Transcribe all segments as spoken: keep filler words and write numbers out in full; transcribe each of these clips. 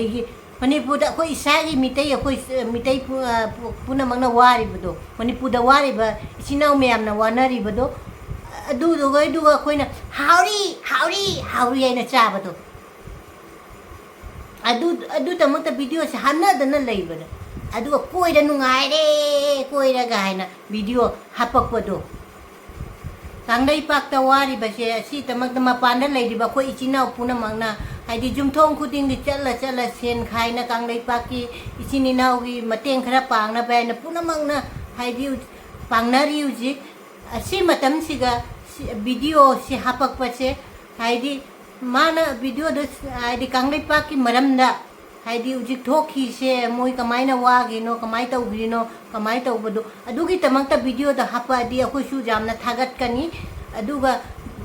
ꯑꯩꯒꯤ ꯃꯅꯤꯄꯨꯔꯗ ꯑꯩꯈꯣꯏ ꯏꯁꯥꯒꯤ ꯃꯤꯇꯩ, ꯑꯩꯈꯣꯏ ꯃꯤꯇꯩ ꯄꯨ-, ꯑ, ꯄꯨ-, ꯄꯨꯝꯅꯃꯛꯅ ꯋꯥꯔꯤꯕꯗꯣ, ꯃꯅꯤꯄꯨꯔꯗ ꯋꯥꯔꯤꯕ ꯏꯆꯤꯟ ꯏꯅꯥꯎ ꯃꯌꯥꯝꯅ ꯋꯥꯅꯔꯤꯕꯗꯣ, ꯑꯗꯨꯗꯨꯒꯩꯗꯨꯒ ꯑꯩꯈꯣꯏꯅ "ꯍꯥꯎꯔꯤ, ꯍꯥꯎꯔꯤ, ꯍꯥꯎꯔꯤ" ꯍꯥꯏꯅ ꯆꯥꯕꯗꯣ꯫ ꯑꯗꯨ, ꯑꯗꯨꯗꯃꯛꯇ videoꯁꯦ ꯍꯥꯞꯅꯗꯅ ꯂꯩꯕꯗ, ꯑꯗꯨꯒ "ꯀꯣꯏꯔ ꯅꯨꯡꯉꯥꯏꯔꯦ, ꯀꯣꯏꯔꯒ" ꯍꯥꯏꯅ video ꯍꯥꯄꯛꯄꯗꯣ꯫ ꯀꯪꯂꯩꯄꯥꯛꯇ ꯋꯥꯔꯤꯕꯁꯦ, ꯑꯁꯤꯗꯃꯛꯇ ꯃꯄꯥꯟꯗ ꯂꯩꯔꯤꯕ ꯑꯩꯈꯣꯏ ꯏꯆꯤꯟ ꯏꯅꯥꯎ ꯄꯨꯝꯅꯃꯛꯅ, ꯍꯥꯏꯗꯤ ꯌꯨꯝꯊꯣꯡ ꯈꯨꯗꯤꯡꯒꯤ ꯆꯠꯂ ꯆꯠꯂ ꯁꯦꯟ ꯈꯥꯏꯅ ꯀꯪꯂꯩꯄꯥꯛꯀꯤ ꯏꯆꯤꯟ ꯏꯅꯥꯎꯒꯤ ꯃꯇꯦꯡ ꯈꯔ ꯄꯥꯡꯅꯕ ꯍꯥꯏꯅ ꯄꯨꯝꯅꯃꯛꯅ, ꯍꯥꯏꯗꯤ, ꯄꯥꯡꯅꯔꯤ ꯍꯧꯖꯤꯛ꯫ ꯑꯁꯤ ꯃꯇꯝꯁꯤꯒ ꯁꯤ-, videoꯁꯤ ꯍꯥꯄꯛꯄꯁꯦ, ꯍꯥꯏꯗꯤ ꯃꯥꯅ videoꯗ, ꯍꯥꯏꯗꯤ ꯀꯪꯂꯩꯄꯥꯛꯀꯤ ꯃꯔꯝꯗ, ꯍꯥꯏꯗꯤ ꯍꯧꯖꯤꯛ ꯊꯣꯛꯈꯤꯁꯦ, ꯃꯣꯏ ꯀꯃꯥꯏꯅ ꯋꯥꯈꯤꯅꯣ, ꯀꯃꯥꯏꯅ ꯇꯧꯈ꯭ꯔꯤꯅꯣ, ꯀꯃꯥꯏꯅ ꯇꯧꯕꯗꯣ, ꯑꯗꯨꯒꯤꯗꯃꯛꯇ videoꯗ ꯍꯥꯄꯛꯑꯗꯤ ꯑꯩꯈꯣꯏꯁꯨ ꯌꯥꯝꯅ ꯊꯥꯒꯠꯀꯅꯤ꯫ ꯑꯗꯨꯒ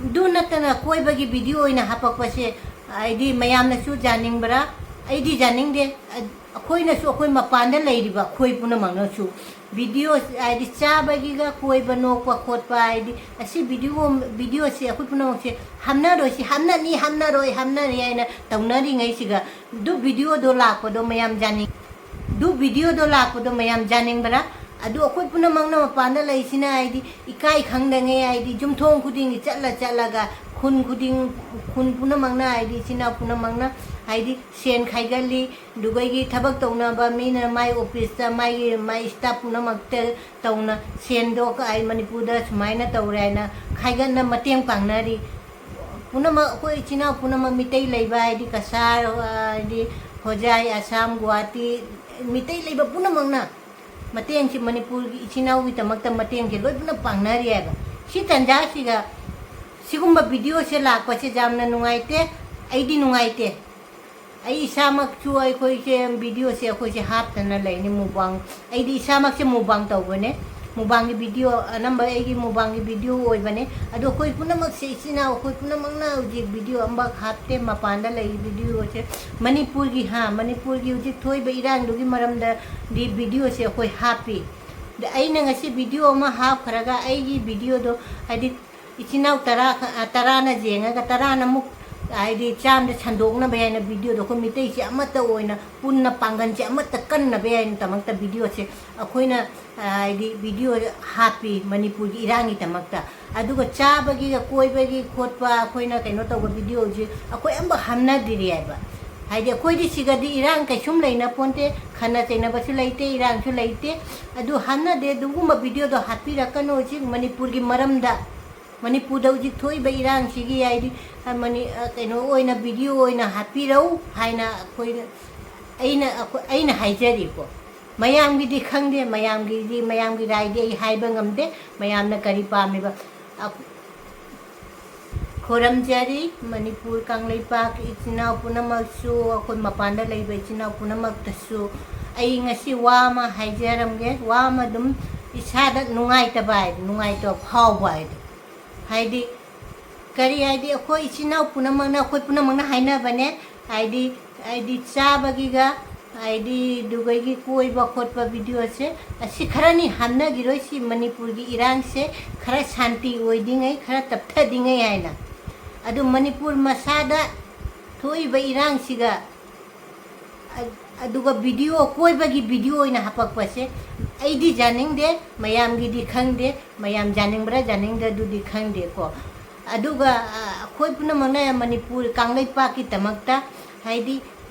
ꯑꯗꯨ ꯅꯠꯇꯅ ꯀꯣꯏꯕꯒꯤ video ꯑꯣꯏꯅ ꯍꯥꯄꯛꯄꯁꯦ, ꯍꯥꯏꯗꯤ ꯃꯌꯥꯝꯅꯁꯨ ꯌꯥꯅꯤꯡꯕ꯭ꯔꯥ? ꯑꯩꯗꯤ ꯌꯥꯅꯤꯡꯗꯦ꯫ ꯑ-, ꯑꯩꯈꯣꯏꯅꯁꯨ, ꯑꯩꯈꯣꯏ ꯃꯄꯥꯟꯗ ꯂꯩꯔꯤꯕ ꯑꯩꯈꯣꯏ ꯄꯨꯝꯅꯃꯛꯅꯁꯨ video, ꯍꯥꯏꯗꯤ ꯆꯥꯕꯒꯤꯒ ꯀꯣꯏꯕ ꯅꯣꯛꯄ ꯈꯣꯠꯄ, ꯍꯥꯏꯗꯤ ꯑꯁꯤ video, videoꯁꯦ ꯑꯩꯈꯣꯏ ꯄꯨꯝꯅꯃꯛꯁꯦ ꯍꯥꯞꯅꯔꯣꯏ, ꯁꯤ ꯍꯥꯞꯅꯅꯤ, ꯍꯥꯞꯅꯔꯣꯏ, ꯍꯥꯞꯅꯔꯦ ꯍꯥꯏꯅ ꯇꯧꯅꯔꯤꯉꯩꯁꯤꯒ, ꯑꯗꯨ videoꯗꯣ ꯂꯥꯛꯄꯗꯣ ꯃꯌꯥꯝ ꯌꯥꯅꯤꯡ-, ꯑꯗꯨ videoꯗꯣ ꯂꯥꯛꯄꯗꯣ ꯃꯌꯥꯝ ꯌꯥꯅꯤꯡꯕ꯭ꯔꯥ? ꯑꯗꯨ ꯑꯩꯈꯣꯏ ꯄꯨꯝꯅꯃꯛꯅ ꯃꯄꯥꯟꯗ ꯂꯩꯁꯤꯅ, ꯍꯥꯏꯗꯤ ꯏꯀꯥꯏ ꯈꯪꯗꯉꯩ, ꯍꯥꯏꯗꯤ ꯌꯨꯝꯊꯣꯡ ꯈꯨꯗꯤꯡꯒꯤ ꯆꯠꯂ ꯆꯠꯂꯒ, ꯈꯨꯟ ꯈꯨꯗꯤꯡ, ꯈꯨꯟ ꯄꯨꯝꯅꯃꯛꯅ, ꯍꯥꯏꯗꯤ ꯏꯆꯤꯟ ꯏꯅꯥꯎ ꯄꯨꯝꯅꯃꯛꯅ, ꯍꯥꯏꯗꯤ ꯁꯦꯟ ꯈꯥꯏꯒꯠꯂꯤ, ꯑꯗꯨꯒ ꯑꯩꯒꯤ ꯊꯕꯛ ꯇꯧꯅꯕ ꯃꯤꯅ ꯃꯥꯏ officeꯇ, ꯃꯥꯒꯤ, ꯃꯥꯏ staff ꯄꯨꯝꯅꯃꯛꯇ ꯇꯧꯅ ꯁꯦꯟꯗꯣ ꯑꯩ ꯃꯅꯤꯄꯨꯔꯗ ꯁꯨꯃꯥꯏꯅ ꯇꯧꯔꯦ ꯍꯥꯏꯅ ꯈꯥꯏꯒꯠꯅ ꯃꯇꯦꯡ ꯄꯥꯡꯅꯔꯤ꯫ ꯄꯨꯝꯅꯃꯛ ꯑꯩꯈꯣꯏ ꯏꯆꯤꯟ ꯏꯅꯥꯎ ꯄꯨꯝꯅꯃꯛ ꯃꯤꯇꯩ ꯂꯩꯕ, ꯍꯥꯏꯗꯤ ꯀꯁꯥꯔ, ꯍꯥꯏꯗꯤ ꯍꯣꯖꯥꯏ, ꯑꯁꯥꯝ, ꯒꯨꯋꯥꯍꯥꯇꯤ, ꯃꯤꯇꯩ ꯂꯩꯕ ꯄꯨꯝꯅꯃꯛꯅ ꯃꯇꯦꯡꯁꯤ ꯃꯅꯤꯄꯨꯔꯒꯤ ꯏꯆꯤꯟ ꯏꯅꯥꯎꯒꯤꯗꯃꯛꯇ ꯃꯇꯦꯡꯁꯦ ꯂꯣꯏ ꯄꯨꯟꯅ ꯄꯥꯡꯅꯔꯤ ꯍꯥꯏꯕ꯫ ꯁꯤ ꯇꯥꯟꯖꯥꯁꯤꯒ ꯁꯤꯒꯨꯝꯕ videoꯁꯦ ꯂꯥꯛꯄꯁꯦ ꯌꯥꯝꯅ ꯅꯨꯡꯉꯥꯏꯇꯦ, ꯑꯩꯗꯤ ꯅꯨꯡꯉꯥꯏꯇꯦ꯫ ꯑꯩ ꯏꯁꯥꯃꯛꯁꯨ ꯑꯩꯈꯣꯏꯁꯦ videoꯁꯦ ꯑꯩꯈꯣꯏꯁꯦ ꯍꯥꯞꯇꯅ ꯂꯩꯅꯤ, mukbang꯫ ꯑꯩꯗꯤ ꯏꯁꯥꯃꯛꯁꯦ mukbang ꯇꯧꯕꯅꯦ, mukbangꯒꯤ video, ꯑꯅꯝꯕ ꯑꯩꯒꯤ mukbangꯒꯤ video ꯑꯣꯏꯕꯅꯦ꯫ ꯑꯗꯣ ꯑꯩꯈꯣꯏ ꯄꯨꯝꯅꯃꯛꯁꯦ, ꯏꯆꯤꯟ ꯏꯅꯥꯎ ꯑꯩꯈꯣꯏ ꯄꯨꯝꯅꯃꯛꯅ ꯍꯧꯖꯤꯛ video ꯑꯃꯈꯛ ꯍꯥꯞꯇꯦ, ꯃꯄꯥꯟꯗ ꯂꯩꯔꯤ videoꯁꯦ꯫ ꯃꯅꯤꯄꯨꯔꯒꯤ, ꯍꯥ, ꯃꯅꯤꯄꯨꯔꯒꯤ ꯍꯧꯖꯤꯛ ꯊꯣꯛꯏꯕ ꯏꯔꯥꯡꯗꯨꯒꯤ ꯃꯔꯝꯗꯗꯤ videoꯁꯦ ꯑꯩꯈꯣꯏ ꯍꯥꯞꯄꯤ꯫ ꯑꯗ ꯑꯩꯅ ꯉꯁꯤ video ꯑꯃ ꯍꯥꯞꯈ꯭ꯔꯒ ꯑꯩꯒꯤ videoꯗꯣ, ꯍꯥꯏꯗꯤ ꯏꯆꯤꯟ ꯏꯅꯥꯎ ꯇꯔꯥ ꯈ-, ꯑ, ꯇꯔꯥꯅ ꯌꯦꯡꯉꯒ ꯇꯔꯥꯅ ꯑꯃꯨꯛ ꯍꯥꯏꯗꯤ ꯆꯥꯝꯗ ꯁꯟꯗꯣꯛꯅꯕ ꯍꯥꯏꯅ ꯚꯤꯗꯤꯑꯣꯗꯣ ꯑꯩꯈꯣꯏ ꯃꯤꯇꯩꯁꯦ ꯑꯃꯠꯇ ꯑꯣꯏꯅ ꯄꯨꯟꯅ ꯄꯥꯡꯒꯜꯁꯦ ꯑꯃꯠꯇ ꯀꯟꯅꯕ ꯍꯥꯏꯅꯗꯃꯛꯇ ꯚꯤꯗꯤꯑꯣꯁꯦ ꯑꯩꯈꯣꯏꯅ, ꯍꯥꯏꯗꯤ ꯚꯤꯗꯤꯑꯣ ꯍꯥꯞꯄꯤ ꯃꯅꯤꯄꯨꯔꯒꯤ ꯏꯔꯥꯡꯒꯤꯗꯃꯛꯇ꯫ ꯑꯗꯨꯒ ꯆꯥꯕꯒꯤꯒ ꯀꯣꯏꯕꯒꯤ ꯈꯣꯠꯄ ꯑꯩꯈꯣꯏꯅ ꯀꯩꯅꯣ ꯇꯧꯕ ꯚꯤꯗꯤꯑꯣꯁꯦ ꯑꯩꯈꯣꯏ ꯑꯝꯕ ꯍꯥꯞꯅꯗ꯭ꯔꯤ ꯍꯥꯏꯕ꯫ ꯍꯥꯏꯗꯤ ꯑꯩꯈꯣꯏꯗꯤ ꯁꯤꯒꯗꯤ ꯏꯔꯥꯡ ꯀꯩꯁꯨꯝ ꯂꯩꯅ ꯄꯣꯟꯇꯦ, ꯈꯟꯅ ꯆꯩꯅꯕꯁꯨ ꯂꯩꯇꯦ, ꯏꯔꯥꯡꯁꯨ ꯂꯩꯇꯦ꯫ ꯑꯗꯨ ꯍꯥꯞꯅꯗꯦ, ꯑꯗꯨꯒꯨꯝꯕ ꯚꯤꯗꯤꯑꯣꯗꯣ ꯍꯥꯞꯄꯤꯔꯛꯀꯅꯨ ꯍꯧꯖꯤꯛ ꯃꯅꯤꯄꯨꯔꯒꯤ ꯃꯔꯝꯗ꯫ ꯃꯅꯤꯄꯨꯔꯗ ꯍꯧꯖꯤꯛ ꯊꯣꯛꯏꯕ ꯏꯔꯥꯡꯁꯤꯒꯤ ꯍꯥꯏꯗꯤ, ꯑ, ꯃꯅꯤ-, ꯑ, ꯀꯩꯅꯣ ꯑꯣꯏꯅ ꯚꯤꯗꯤꯑꯣ ꯑꯣꯏꯅ ꯍꯥꯞꯄꯤꯔꯛꯎ ꯍꯥꯏꯅ ꯑꯩꯈꯣꯏꯅ, ꯑꯩꯅ, ꯑꯩꯈꯣꯏ, ꯑꯩꯅ ꯍꯥꯏꯖꯔꯤꯀꯣ꯫ ꯃꯌꯥꯝꯒꯤꯗꯤ ꯈꯪꯗꯦ, ꯃꯌꯥꯝꯒꯤꯗꯤ, ꯃꯌꯥꯝꯒꯤ ꯔꯥꯏꯗꯤ ꯑꯩ ꯍꯥꯏꯕ ꯉꯝꯗꯦ, ꯃꯌꯥꯝꯅ ꯀꯔꯤ ꯄꯥꯝꯃꯤꯕ꯫ ꯑ, ꯈꯣꯏꯔꯝꯖꯔꯤ ꯃꯅꯤꯄꯨꯔ ꯀꯪꯂꯩꯄꯥꯛ ꯏꯆꯤꯟ ꯏꯅꯥꯎ ꯄꯨꯝꯅꯃꯛꯁꯨ, ꯑꯩꯈꯣꯏ ꯃꯄꯥꯟꯗ ꯂꯩꯕ ꯏꯆꯤꯟ ꯏꯅꯥꯎ ꯄꯨꯝꯅꯃꯛꯇꯁꯨ꯫ ꯑꯩ ꯉꯁꯤ ꯋꯥ ꯑꯃ ꯍꯥꯏꯖꯔꯝꯒꯦ, ꯋꯥ ꯑꯃ ꯑꯗꯨꯝ ꯏꯁꯥꯗ ꯅꯨꯡꯉꯥꯏꯇꯕ ꯍꯥꯏ, ꯅꯨꯡꯉꯥꯏꯇꯕ ꯐꯥꯎꯕ ꯍꯥꯏꯗꯣ꯫ ꯍꯥꯏꯗꯤ, ꯀꯔꯤ ꯍꯥꯏꯗꯤ, ꯑꯩꯈꯣꯏ ꯏꯆꯤꯟ ꯏꯅꯥꯎ ꯄꯨꯝꯅꯃꯛꯅ, ꯑꯩꯈꯣꯏ ꯄꯨꯝꯅꯃꯛꯅ ꯍꯥꯏꯅꯕꯅꯦ, ꯍꯥꯏꯗꯤ, ꯍꯥꯏꯗꯤ ꯆꯥꯕꯒꯤꯒ, ꯍꯥꯏꯗꯤ ꯗꯨꯕꯩꯒꯤ ꯀꯣꯏꯕ ꯈꯣꯠꯄ ꯚꯤꯗꯤꯑꯣꯁꯦ, ꯑꯁꯤ ꯈꯔꯅꯤ ꯍꯥꯞꯅꯈꯤꯔꯣꯏ, ꯁꯤ ꯃꯅꯤꯄꯨꯔꯒꯤ ꯏꯔꯥꯡꯁꯦ ꯈꯔ ꯁꯥꯟꯇꯤ ꯑꯣꯏꯗ꯭ꯔꯤꯉꯩ, ꯈꯔ ꯇꯞꯊꯗ꯭ꯔꯤꯉꯩ ꯍꯥꯏꯅ꯫ ꯑꯗꯨ ꯃꯅꯤꯄꯨꯔ ꯃꯁꯥꯗ ꯊꯣꯛꯏꯕ ꯏꯔꯥꯡꯁꯤꯒ ꯑ-, ꯑꯗꯨꯒ ꯚꯤꯗꯤꯑꯣ, ꯀꯣꯏꯕꯒꯤ ꯚꯤꯗꯤꯑꯣ ꯑꯣꯏꯅ ꯍꯥꯄꯛꯄꯁꯦ ꯑꯩꯗꯤ ꯌꯥꯅꯤꯡꯗꯦ, ꯃꯌꯥꯝꯒꯤꯗꯤ ꯈꯪꯗꯦ, ꯃꯌꯥꯝ ꯌꯥꯅꯤꯡꯕ꯭ꯔꯥ ꯌꯥꯅꯤꯡꯗ꯭ꯔꯥ ꯑꯗꯨꯗꯤ ꯈꯪꯗꯦꯀꯣ꯫ ꯑꯗꯨꯒ, ꯑ, ꯑꯩꯈꯣꯏ ꯄꯨꯝꯅꯃꯛꯅ ꯃꯅꯤꯄꯨꯔ ꯀꯥꯡꯂꯩꯄꯥꯛꯀꯤꯗꯃꯛꯇ, ꯍꯥꯏꯗꯤ,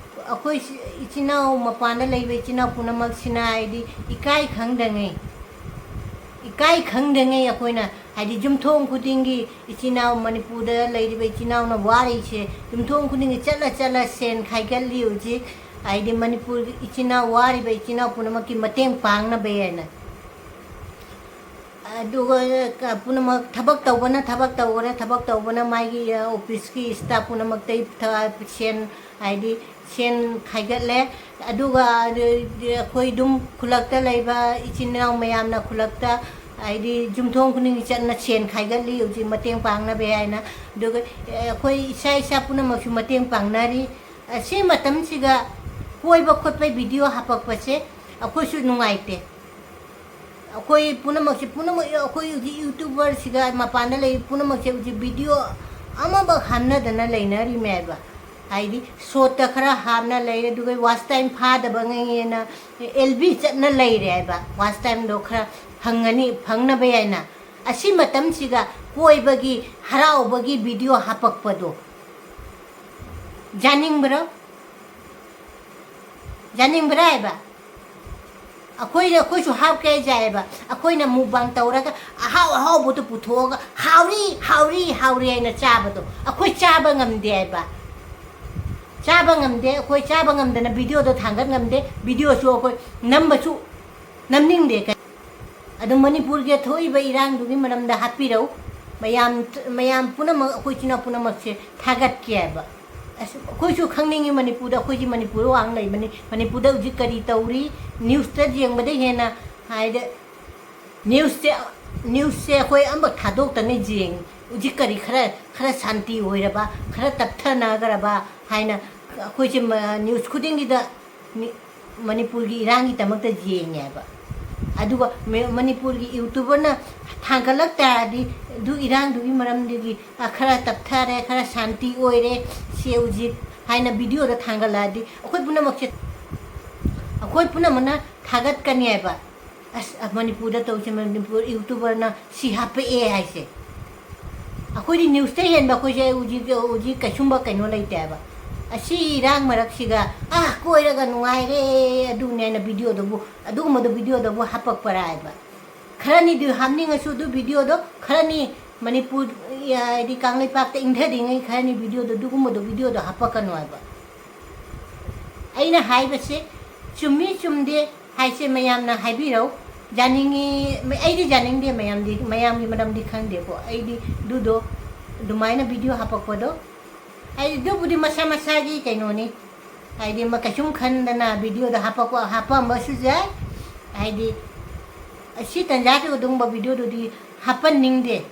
ꯑꯩꯈꯣꯏ ꯁꯤ-, ꯏꯆꯤꯟ ꯏꯅꯥꯎ, ꯃꯄꯥꯟꯗ ꯂꯩꯕ ꯏꯆꯤꯟ ꯏꯅꯥꯎ ꯄꯨꯝꯅꯃꯛꯁꯤꯅ, ꯍꯥꯏꯗꯤ, ꯏꯀꯥꯏ ꯈꯪꯗꯉꯩ, ꯏꯀꯥꯏ ꯈꯪꯗꯉꯩ ꯑꯩꯈꯣꯏꯅ, ꯍꯥꯏꯗꯤ, ꯌꯨꯝꯊꯣꯡ ꯈꯨꯗꯤꯡꯒꯤ ꯏꯆꯤꯟ ꯏꯅꯥꯎ, ꯃꯅꯤꯄꯨꯔꯗ ꯂꯩꯔꯤꯕ ꯏꯆꯤꯟ ꯏꯅꯥꯎꯅ ꯋꯥꯔꯤꯁꯦ, ꯌꯨꯝꯊꯣꯡ ꯈꯨꯗꯤꯡꯒꯤ ꯆꯠꯂ ꯆꯠꯂ ꯁꯦꯟ ꯈꯥꯏꯒꯠꯂꯤ ꯍꯧꯖꯤꯛ꯫ ꯍꯥꯏꯗꯤ, ꯃꯅꯤꯄꯨꯔꯒꯤ ꯏꯆꯤꯟ ꯏꯅꯥꯎ, ꯋꯥꯔꯤꯕ ꯏꯆꯤꯟ ꯏꯅꯥꯎ ꯄꯨꯝꯅꯃꯛꯀꯤ ꯃꯇꯦꯡ ꯄꯥꯡꯅꯕ ꯍꯥꯏꯅ꯫ ꯑꯗꯨꯒ, ꯑ, ꯄꯨꯝꯅꯃꯛ ꯊꯕꯛ ꯇꯧꯕꯅ ꯊꯕꯛ ꯇꯧꯈ꯭ꯔꯦ, ꯊꯕꯛ ꯇꯧꯕꯅ ꯃꯥꯒꯤ, ꯑ, ꯑꯣꯐꯤꯁꯀꯤ ꯁ꯭ꯇꯥꯐ ꯄꯨꯝꯅꯃꯛꯇꯩ ꯊ-, ꯁꯦꯟ, ꯍꯥꯏꯗꯤ, ꯁꯦꯟ ꯈꯥꯏꯒꯠꯂꯦ꯫ ꯑꯗꯨꯒ, ꯑ, ꯑꯩꯈꯣꯏ ꯑꯗꯨꯝ ꯈꯨꯜꯂꯛꯇ ꯂꯩꯕ ꯏꯆꯤꯟ ꯏꯅꯥꯎ ꯃꯌꯥꯝꯅ ꯈꯨꯜꯂꯛꯇ, ꯍꯥꯏꯗꯤ, ꯌꯨꯝꯊꯣꯡ ꯈꯨꯗꯤꯡꯒꯤ ꯆꯠꯅ ꯁꯦꯟ ꯈꯥꯏꯒꯠꯂꯤ ꯍꯧꯖꯤꯛ ꯃꯇꯦꯡ ꯄꯥꯡꯅꯕ ꯍꯥꯏꯅ꯫ ꯑꯗꯨꯒ, ꯑ, ꯑꯩꯈꯣꯏ ꯏꯁꯥ ꯏꯁꯥ ꯄꯨꯝꯅꯃꯛꯁꯨ ꯃꯇꯦꯡ ꯄꯥꯡꯅꯔꯤ꯫ ꯑ, ꯁꯤ ꯃꯇꯝꯁꯤꯒ ꯀꯣꯏꯕ ꯈꯣꯠꯄꯩ ꯚꯤꯗꯤꯑꯣ ꯍꯥꯄꯛꯄꯁꯦ ꯑꯩꯈꯣꯏꯁꯨ ꯅꯨꯡꯉꯥꯏꯇꯦ꯫ ꯑꯩꯈꯣꯏ ꯄꯨꯝꯅꯃꯛꯁꯦ, ꯄꯨꯝꯅꯃꯛ, ꯑꯩꯈꯣꯏ ꯍꯧꯖꯤꯛ ꯌꯨꯇ꯭ꯌꯨꯕꯔꯁꯤꯒ ꯃꯄꯥꯟꯗ ꯂꯩ ꯄꯨꯝꯅꯃꯛꯁꯦ ꯍꯧꯖꯤꯛ ꯚꯤꯗꯤꯑꯣ ꯑꯃꯕꯛ ꯍꯥꯞꯅꯗꯅ ꯂꯩꯅꯔꯤꯃꯦꯕ꯫ ꯍꯥꯏꯗꯤ ꯁꯣꯠꯇ ꯈꯔ ꯍꯥꯞꯅ ꯂꯩꯔꯦ, ꯑꯗꯨꯒ ꯋꯥꯁ ꯇꯥꯏꯝ ꯐꯥꯗꯕꯉꯩꯅ ꯑꯦꯜ ꯕꯤ ꯆꯠꯅ ꯂꯩꯔꯦ ꯍꯥꯏꯕ꯫ ꯋꯥꯁ ꯇꯥꯏꯝꯗꯣ ꯈꯔ ꯐꯪꯉꯅꯤ, ꯐꯪꯅꯕ ꯍꯥꯏꯅ꯫ ꯑꯁꯤ ꯃꯇꯝꯁꯤꯒ ꯀꯣꯏꯕꯒꯤ, ꯍꯔꯥꯎꯕꯒꯤ ꯚꯤꯗꯤꯑꯣ ꯍꯥꯄꯛꯄꯗꯣ ꯌꯥꯅꯤꯡꯕ꯭ꯔꯣ? ꯌꯥꯅꯤꯡꯕ꯭ꯔꯥ ꯍꯥꯏꯕ? ꯑꯩꯈꯣꯏꯅ, ꯑꯩꯈꯣꯏꯁꯨ ꯍꯥꯞꯀꯦ ꯍꯥꯏꯖꯥꯏꯑꯕ꯫ ꯑꯩꯈꯣꯏꯅ ꯃꯨꯛꯕꯥꯡ ꯇꯧꯔꯒ ꯑꯍꯥꯎ ꯑꯍꯥꯎꯕꯗꯨ ꯄꯨꯊꯣꯛꯑꯒ "ꯍꯥꯎꯔꯤ, ꯍꯥꯎꯔꯤ, ꯍꯥꯎꯔꯤ" ꯍꯥꯏꯅ ꯆꯥꯕꯗꯣ ꯑꯩꯈꯣꯏ ꯆꯥꯕ ꯉꯝꯗꯦ ꯍꯥꯏꯕ꯫ ꯆꯥꯕ ꯉꯝꯗꯦ, ꯑꯩꯈꯣꯏ ꯆꯥꯕ ꯉꯝꯗꯅ ꯚꯤꯗꯤꯑꯣꯗꯣ ꯊꯥꯡꯒꯠ ꯉꯝꯗꯦ, ꯚꯤꯗꯤꯑꯣꯁꯨ ꯑꯩꯈꯣꯏ ꯅꯝꯕꯁꯨ ꯅꯝꯅꯤꯡꯗꯦ꯫ ꯑꯗꯨ ꯃꯅꯤꯄꯨꯔꯒꯤ ꯊꯣꯛꯏꯕ ꯏꯔꯥꯡꯗꯨꯒꯤ ꯃꯔꯝꯗ ꯍꯥꯞꯄꯤꯔꯧ꯫ ꯃꯌꯥꯝ, ꯃꯌꯥꯝ ꯄꯨꯝꯅꯃꯛ, ꯑꯩꯈꯣꯏ ꯏꯆꯤꯟ ꯏꯅꯥꯎ ꯄꯨꯝꯅꯃꯛꯁꯦ ꯊꯥꯒꯠꯀꯦ ꯍꯥꯏꯕ꯫ ꯑꯁ, ꯑꯩꯈꯣꯏꯁꯨ ꯈꯪꯅꯤꯡꯉꯤ ꯃꯅꯤꯄꯨꯔꯗ, ꯑꯩꯈꯣꯏꯁꯤ ꯃꯅꯤꯄꯨꯔ ꯋꯥꯡ ꯂꯩꯕꯅꯤ, ꯃꯅꯤꯄꯨꯔꯗ ꯍꯧꯖꯤꯛ ꯀꯔꯤ ꯇꯧꯔꯤ? ꯅ꯭ꯌꯨꯁꯇ ꯌꯦꯡꯕꯗ ꯍꯦꯟꯅ ꯍꯥꯏꯗꯤ ꯅ꯭ꯌꯨꯁꯁꯦ, ꯅ꯭ꯌꯨꯁꯁꯦ ꯑꯩꯈꯣꯏ ꯑꯝꯕ ꯊꯥꯗꯣꯛꯇꯅ ꯌꯦꯡꯉꯤ꯫ ꯍꯧꯖꯤꯛ ꯀꯔꯤ ꯈꯔ, ꯈꯔ ꯁꯥꯟꯇꯤ ꯑꯣꯏꯔꯕ, ꯈꯔ ꯇꯞꯊꯅꯈ꯭ꯔꯕ ꯍꯥꯏꯅ ꯑꯩꯈꯣꯏꯁꯦ ꯃ-, ꯅ꯭ꯌꯨꯁ ꯈꯨꯗꯤꯡꯒꯤꯗ ꯃꯤ-, ꯃꯅꯤꯄꯨꯔꯒꯤ ꯏꯔꯥꯡꯒꯤꯗꯃꯛꯇ ꯌꯦꯡꯉꯦꯕ꯫ ꯑꯗꯨꯒ ꯃ-, ꯃꯅꯤꯄꯨꯔꯒꯤ ꯌꯨꯇ꯭ꯌꯨꯕꯔꯅ ꯊꯥꯡꯒꯠꯂꯛ ꯇꯥꯔꯗꯤ, ꯑꯗꯨ ꯏꯔꯥꯡꯗꯨꯒꯤ ꯃꯔꯝꯗꯒꯤ, "ꯑ, ꯈꯔ ꯇꯞꯊꯔꯦ, ꯈꯔ ꯁꯥꯟꯇꯤ ꯑꯣꯏꯔꯦ, ꯁꯦ ꯍꯧꯖꯤꯛ" ꯍꯥꯏꯅ ꯚꯤꯗꯤꯑꯣꯗ ꯊꯥꯡꯒꯠꯂꯛꯑꯗꯤ ꯑꯩꯈꯣꯏ ꯄꯨꯝꯅꯃꯛꯁꯦ, ꯑꯩꯈꯣꯏ ꯄꯨꯝꯅꯃꯛꯅ ꯊꯥꯒꯠꯀꯅꯤ ꯍꯥꯏꯕ꯫ "ꯑꯁ, ꯑ, ꯃꯅꯤꯄꯨꯔꯗ ꯇꯧꯔꯤꯁꯦ, ꯃꯅꯤꯄꯨꯔ ꯌꯨꯇ꯭ꯌꯨꯕꯔꯅ ꯁꯤ ꯍꯥꯞꯄꯛꯑꯦ" ꯍꯥꯏꯁꯦ꯫ ꯑꯩꯈꯣꯏꯗꯤ ꯅ꯭ꯌꯨꯁꯇ ꯍꯦꯟꯕ ꯑꯩꯈꯣꯏꯁꯦ ꯍꯧꯖꯤꯛ, ꯍꯧꯖꯤꯛ ꯀꯩꯁꯨꯝꯕ ꯀꯩꯅꯣ ꯂꯩꯇꯦ ꯍꯥꯏꯕ꯫ ꯑꯁꯤ ꯏꯔꯥꯡ ꯃꯔꯛꯁꯤꯒ, "ꯑꯥ, ꯀꯣꯏꯔꯒ ꯅꯨꯡꯉꯥꯏꯔꯦ, ꯑꯗꯨꯅꯦ" ꯍꯥꯏꯅ ꯚꯤꯗꯤꯑꯣꯗꯕꯨ, ꯑꯗꯨꯒꯨꯝꯕꯗꯣ ꯚꯤꯗꯤꯑꯣꯗꯕꯨ ꯍꯥꯞꯄꯛꯄꯔꯥ ꯍꯥꯏꯕ꯫ ꯈꯔꯅꯤꯗꯤ ꯍꯥꯞꯅꯤꯡꯉꯁꯨ ꯑꯗꯨ ꯚꯤꯗꯤꯑꯣꯗꯣ, ꯈꯔꯅꯤ ꯃꯅꯤꯄꯨꯔ, ꯍꯥꯏꯗꯤ ꯀꯪꯂꯩꯄꯥꯛꯇ ꯏꯪꯊꯔꯤꯉꯩ ꯈꯔꯅꯤ ꯚꯤꯗꯤꯑꯣꯗꯣ, ꯑꯗꯨꯒꯨꯝꯕꯗꯣ ꯚꯤꯗꯤꯑꯣꯗꯣ ꯍꯥꯞꯄꯛꯀꯅꯣ ꯍꯥꯏꯕ꯫ ꯑꯩꯅ ꯍꯥꯏꯕꯁꯦ ꯆꯨꯝꯃꯤ ꯆꯨꯝꯗꯦ ꯍꯥꯏꯁꯦ ꯃꯌꯥꯝꯅ ꯍꯥꯏꯕꯤꯔꯧ꯫ ꯌꯥꯅꯤꯡꯉꯤ, ꯑꯩꯗꯤ ꯌꯥꯅꯤꯡꯗꯦ, ꯃꯌꯥꯝꯗꯤ, ꯃꯌꯥꯝꯒꯤ ꯃꯔꯝꯗꯤ ꯈꯪꯗꯦꯀꯣ꯫ ꯑꯩꯗꯤ ꯑꯗꯨꯗꯣ ꯑꯗꯨꯃꯥꯏꯅ ꯚꯤꯗꯤꯑꯣ ꯍꯥꯞꯄꯛꯄꯗꯣ, ꯍꯥꯏꯗꯤ ꯑꯗꯨꯕꯨꯗꯤ ꯃꯁꯥ ꯃꯁꯥꯒꯤ ꯀꯩꯅꯣꯅꯤ꯫ ꯍꯥꯏꯗꯤ ꯃ-, ꯀꯩꯁꯨꯝ ꯈꯟꯗꯅ ꯚꯤꯗꯤꯑꯣꯗ ꯍꯥꯞꯄꯛꯄ, ꯍꯥꯞꯄꯝꯕꯁꯨ ꯌꯥꯏ꯫ ꯍꯥꯏꯗꯤ ꯑꯁꯤ ꯇꯟꯖꯥꯗꯨ ꯑꯗꯨꯒꯨꯝꯕ ꯚꯤꯗꯤꯑꯣꯗꯨꯗꯤ ꯍꯥꯞꯄꯟꯅꯤꯡꯗꯦ꯫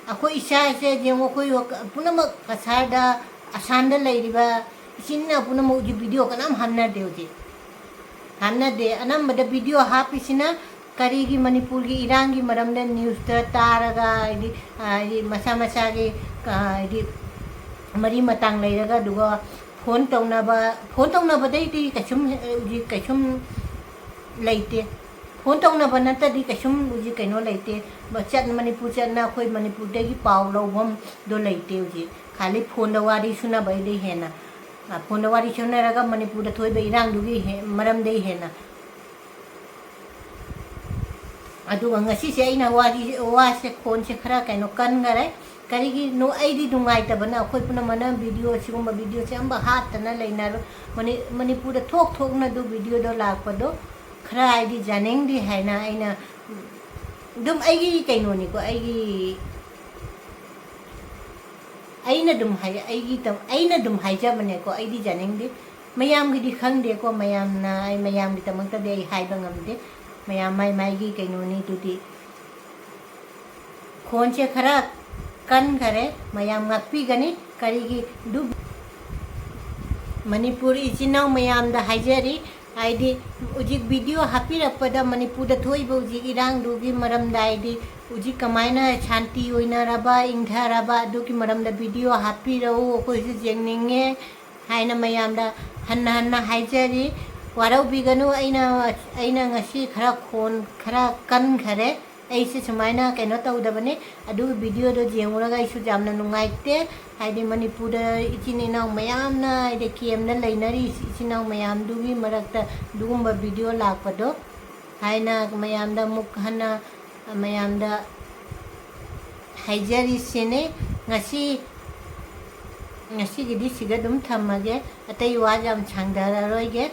ꯑꯩꯈꯣꯏ ꯏꯁꯥꯁꯦ ꯌꯦꯡꯉꯣ, ꯑꯩꯈꯣꯏ ꯋꯥꯈ-, ꯄꯨꯝꯅꯃꯛ ꯀꯁꯥꯔꯗ, ꯑꯁꯥꯝꯗ ꯂꯩꯔꯤꯕ ꯏꯆꯤꯟ ꯏꯅꯥꯎ ꯄꯨꯝꯅꯃꯛ ꯍꯧꯖꯤꯛ ꯚꯤꯗꯤꯑꯣ ꯀꯅꯥꯝ ꯍꯥꯞꯅꯗꯦ ꯍꯧꯖꯤꯛ꯫ ꯍꯥꯞꯅꯗꯦ꯫ ꯑꯅꯝꯕꯗ ꯚꯤꯗꯤꯑꯣ ꯍꯥꯞꯄꯤꯁꯤꯅ ꯀꯔꯤꯒꯤ ꯃꯅꯤꯄꯨꯔꯒꯤ ꯏꯔꯥꯡꯒꯤ ꯃꯔꯝꯗ ꯅ꯭ꯌꯨꯁꯇ ꯇꯥꯔꯒ, ꯍꯥꯏꯗꯤ, ꯍꯥꯏꯗꯤ ꯃꯁꯥ ꯃꯁꯥꯒꯤ, ꯍꯥꯏꯗꯤ ꯃꯔꯤ ꯃꯇꯥꯡ ꯂꯩꯔꯒ, ꯑꯗꯨꯒ ꯐꯣꯟ ꯇꯧꯅꯕ, ꯐꯣꯟ ꯇꯧꯅꯕꯗꯩꯗꯤ ꯀꯩꯁꯨꯝ, ꯍꯧꯖꯤꯛ ꯀꯩꯁꯨꯝ ꯂꯩꯇꯦ꯫ ꯐꯣꯟ ꯇꯧꯅꯕ ꯅꯠꯇꯗꯤ ꯀꯩꯁꯨꯝ ꯍꯧꯖꯤꯛ ꯀꯩꯅꯣ ꯂꯩꯇꯦ꯫ ꯆꯠ-, ꯃꯅꯤꯄꯨꯔ ꯆꯠꯅ ꯑꯩꯈꯣꯏ ꯃꯅꯤꯄꯨꯔꯗꯒꯤ ꯄꯥꯎ ꯂꯧꯐꯝꯗꯣ ꯂꯩꯇꯦ ꯍꯧꯖꯤꯛ꯫ ꯈꯥꯂꯤ ꯐꯣꯟꯗ ꯋꯥꯔꯤ ꯁꯨꯅꯕꯩꯗꯩ ꯍꯦꯟꯅ, ꯐꯣꯟꯗ ꯋꯥꯔꯤ ꯁꯨꯅꯔꯒ ꯃꯅꯤꯄꯨꯔꯗ ꯊꯣꯛꯏꯕ ꯏꯔꯥꯡꯗꯨꯒꯤ ꯍꯦ-, ꯃꯔꯝꯗꯩ ꯍꯦꯟꯅ꯫ ꯑꯗꯨꯒ ꯉꯁꯤꯁꯦ ꯑꯩꯅ ꯋꯥꯔꯤ, ꯋꯥꯁꯦ, ꯈꯣꯟꯁꯦ ꯈꯔ ꯀꯩꯅꯣ ꯀꯟꯈꯔꯦ꯫ ꯀꯔꯤꯒꯤꯅꯣ, ꯑꯩꯗꯤ ꯅꯨꯡꯉꯥꯏꯇꯕꯅ ꯑꯩꯈꯣꯏ ꯄꯨꯝꯅꯃꯛꯅ ꯚꯤꯗꯤꯑꯣ, ꯁꯤꯒꯨꯝꯕ ꯚꯤꯗꯤꯑꯣꯁꯦ ꯑꯝꯕ ꯍꯥꯞꯇꯅ ꯂꯩꯅꯔꯣ꯫ ꯃꯅꯤ-, ꯃꯅꯤꯄꯨꯔꯗ ꯊꯣꯛ ꯊꯣꯛꯅ ꯑꯗꯨ ꯚꯤꯗꯤꯑꯣꯗꯣ ꯂꯥꯛꯄꯗꯣ ꯈꯔ ꯑꯩꯗꯤ ꯌꯥꯅꯤꯡꯗꯦ ꯍꯥꯏꯅ ꯑꯩꯅ ꯑꯗꯨꯝ ꯑꯩꯒꯤ ꯀꯩꯅꯣꯅꯤꯀꯣ, ꯑꯩꯒꯤ, ꯑꯩꯅ ꯑꯗꯨꯝ ꯍꯥꯏ-, ꯑꯩꯒꯤ ꯇ-, ꯑꯩꯅ ꯑꯗꯨꯝ ꯍꯥꯏꯖꯕꯅꯦꯀꯣ, ꯑꯩꯗꯤ ꯌꯥꯅꯤꯡꯗꯦ꯫ ꯃꯌꯥꯝꯒꯤꯗꯤ ꯈꯪꯗꯦꯀꯣ, ꯃꯌꯥꯝꯅ, ꯑꯩ ꯃꯌꯥꯝꯒꯤꯗꯃꯛꯇꯗꯤ ꯑꯩ ꯍꯥꯏꯕ ꯉꯝꯗꯦ꯫ ꯃꯌꯥꯝ ꯃꯥꯏ ꯃꯥꯏꯒꯤ ꯀꯩꯅꯣꯅꯤ ꯑꯗꯨꯗꯤ꯫ ꯈꯣꯟꯁꯦ ꯈꯔ ꯀꯟꯈꯔꯦ, ꯃꯌꯥꯝ ꯉꯥꯛꯄꯤꯒꯅꯤ꯫ ꯀꯔꯤꯒꯤ ꯑꯗꯨ-, ꯃꯅꯤꯄꯨꯔ ꯏꯆꯤꯟ ꯏꯅꯥꯎ ꯃꯌꯥꯝꯗ ꯍꯥꯏꯖꯔꯤ, ꯍꯥꯏꯗꯤ ꯍꯧꯖꯤꯛ ꯚꯤꯗꯤꯑꯣ ꯍꯥꯞꯄꯤꯔꯛꯄꯗ ꯃꯅꯤꯄꯨꯔꯗ ꯊꯣꯛꯏꯕ ꯍꯧꯖꯤꯛ ꯏꯔꯥꯡꯗꯨꯒꯤ ꯃꯔꯝꯗ, ꯍꯥꯏꯗꯤ ꯍꯧꯖꯤꯛ ꯀꯃꯥꯏꯅ ꯁꯥꯟꯇꯤ ꯑꯣꯏꯅꯔꯕ, ꯏꯪꯊꯔꯕ ꯑꯗꯨꯒꯤ ꯃꯔꯝꯗ ꯚꯤꯗꯤꯑꯣ ꯍꯥꯞꯄꯤꯔꯛꯎ, ꯑꯩꯈꯣꯏꯁꯨ ꯌꯦꯡꯅꯤꯡꯉꯦ ꯍꯥꯏꯅ ꯃꯌꯥꯝꯗ ꯍꯟꯅ ꯍꯟꯅ ꯍꯥꯏꯖꯔꯤ꯫ ꯋꯥꯔꯧꯕꯤꯒꯅꯨ, ꯑꯩꯅ, ꯑꯩꯅ ꯉꯁꯤ ꯈꯔ ꯈꯣꯟ ꯈꯔ ꯀꯟꯈꯔꯦ꯫ ꯑꯩꯁꯦ ꯁꯨꯃꯥꯏꯅ ꯀꯩꯅꯣ ꯇꯧꯗꯕꯅꯤ꯫ ꯑꯗꯨꯒꯤ ꯚꯤꯗꯤꯑꯣꯗꯣ ꯌꯦꯡꯉꯨꯔꯒ ꯑꯩꯁꯨ ꯌꯥꯝꯅ ꯅꯨꯡꯉꯥꯏꯇꯦ꯫ ꯍꯥꯏꯗꯤ ꯃꯅꯤꯄꯨꯔꯗ ꯏꯆꯤꯟ ꯏꯅꯥꯎ ꯃꯌꯥꯝꯅ, ꯍꯥꯏꯗꯤ ꯀꯦꯝꯗ ꯂꯩꯅꯔꯤ ꯏꯆꯤꯟ ꯏꯅꯥꯎ ꯃꯌꯥꯝꯗꯨꯒꯤ ꯃꯔꯛꯇ ꯑꯗꯨꯒꯨꯝꯕ ꯚꯤꯗꯤꯑꯣ ꯂꯥꯛꯄꯗꯣ ꯍꯥꯏꯅ ꯃꯌꯥꯝꯗ ꯑꯃꯨꯛ ꯍꯟꯅ ꯃꯌꯥꯝꯗ ꯍꯥꯏꯖꯔꯤꯁꯤꯅꯤ꯫ ꯉꯁꯤ, ꯉꯁꯤꯒꯤꯗꯤ ꯁꯤꯗ ꯑꯗꯨꯝ ꯊꯝꯃꯒꯦ꯫ ꯑꯇꯩ ꯋꯥ ꯌꯥꯝ ꯁꯥꯡꯊꯔꯔꯣꯏꯒꯦ꯫